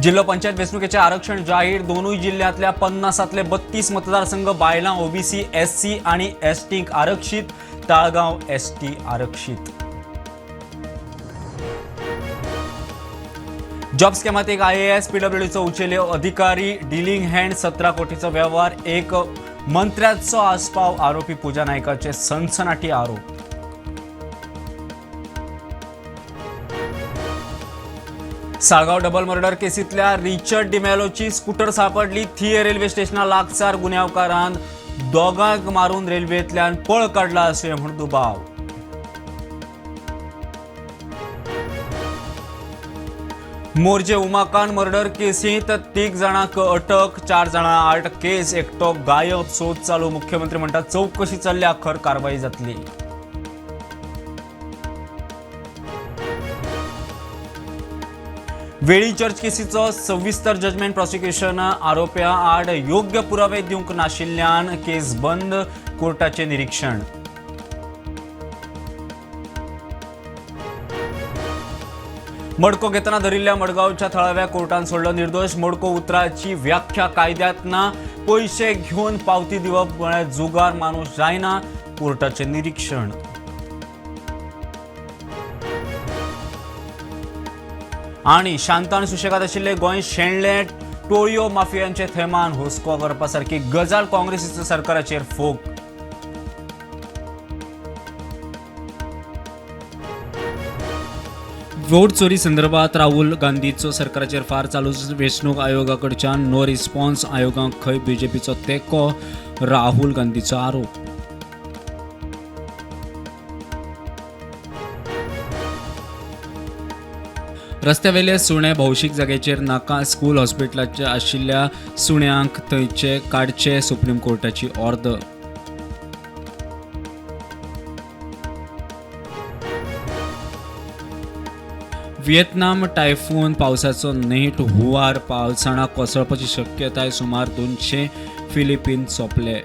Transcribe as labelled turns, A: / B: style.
A: जिल्हो पंचायत वेंचणुकेचें आरक्षण जाहीर. दोनूय जिल्ह्यांतल्या 50तले 32 मतदारसंघ बायलां, ओबीसी, एससी आनी एसटींक आरक्षीत. ताळगांव एसटी आरक्षीत. जॉब स्कॅमात एक आयएएस, पीडब्ल्यूडीचो उचेले अधिकारी डिलिंग हँड. 17 कोटीचो व्यवहार, एक मंत्र्याचो आस्पाव. आरोपी पूजा नायकाचे सनसनाटी आरोप. साळगांव डबल मर्डर केसींतल्या रिचर्ड डिमेलोची स्कूटर सापडली. थिये रेल्वे स्टेशना लागसार गुन्यांवकारान दोगांक मारून रेल्वेंतल्यान पळ काडला अशें म्हूण दुबाव. मोरजे उमाकांत मर्डर केसींत 3 जाणांक अटक, 4 जाणां आड केस, एकटो गायब, सोद चालू. मुख्यमंत्री म्हणटात चवकशी चल्ल्या, खर कारवाई जातली. वेळी चर्च केसीचो सविस्तर जजमेंट. प्रॉसिक्युशन आरोप्या आड योग्य पुरावे दिवंक नाशिल्ल्यान केस बंद. कोर्टाचें निरीक्षण. मडको घेतना धरिल्ल्या मडगांवच्या थळाव्या कोर्टान सोडलो निर्दोश. मडको उतराची व्याख्या कायद्यात ना. पयशे घेवन पावती दिवप म्हळ्यार जुगार माणूस जायना. कोर्टाचें निरीक्षण. आनी शांत आनी सुशेगाद आशिल्ले गोंय शेणले टोळयो माफियांचे थेमान. हुस्को करपा सारकी गजाल. काँग्रेसीचो सरकाराचेर फोग. वोट चोरी संदर्भात राहुल गांधीचो सरकाराचेर फार चालू. वेंचणूक आयोगाकडच्यान नो रिस्पॉन्स. आयोगाक खंय बीजेपीचो तेंको, राहुल गांधीचो आरोप. रस्त्यावेले सुणे भौशीक जाग्याचेर नाका. स्कूल हॉस्पिटलाचे आशिल्ल्या सुण्यांक थंयचे काडचे, सुप्रीम कोर्टाची ऑर्द. व्हिएतनाम टायफून पावसाचो नेट हुंवार. पावसाणा कोसळपाची शक्यताय. सुमार 200 फिलिपीन सोंपले.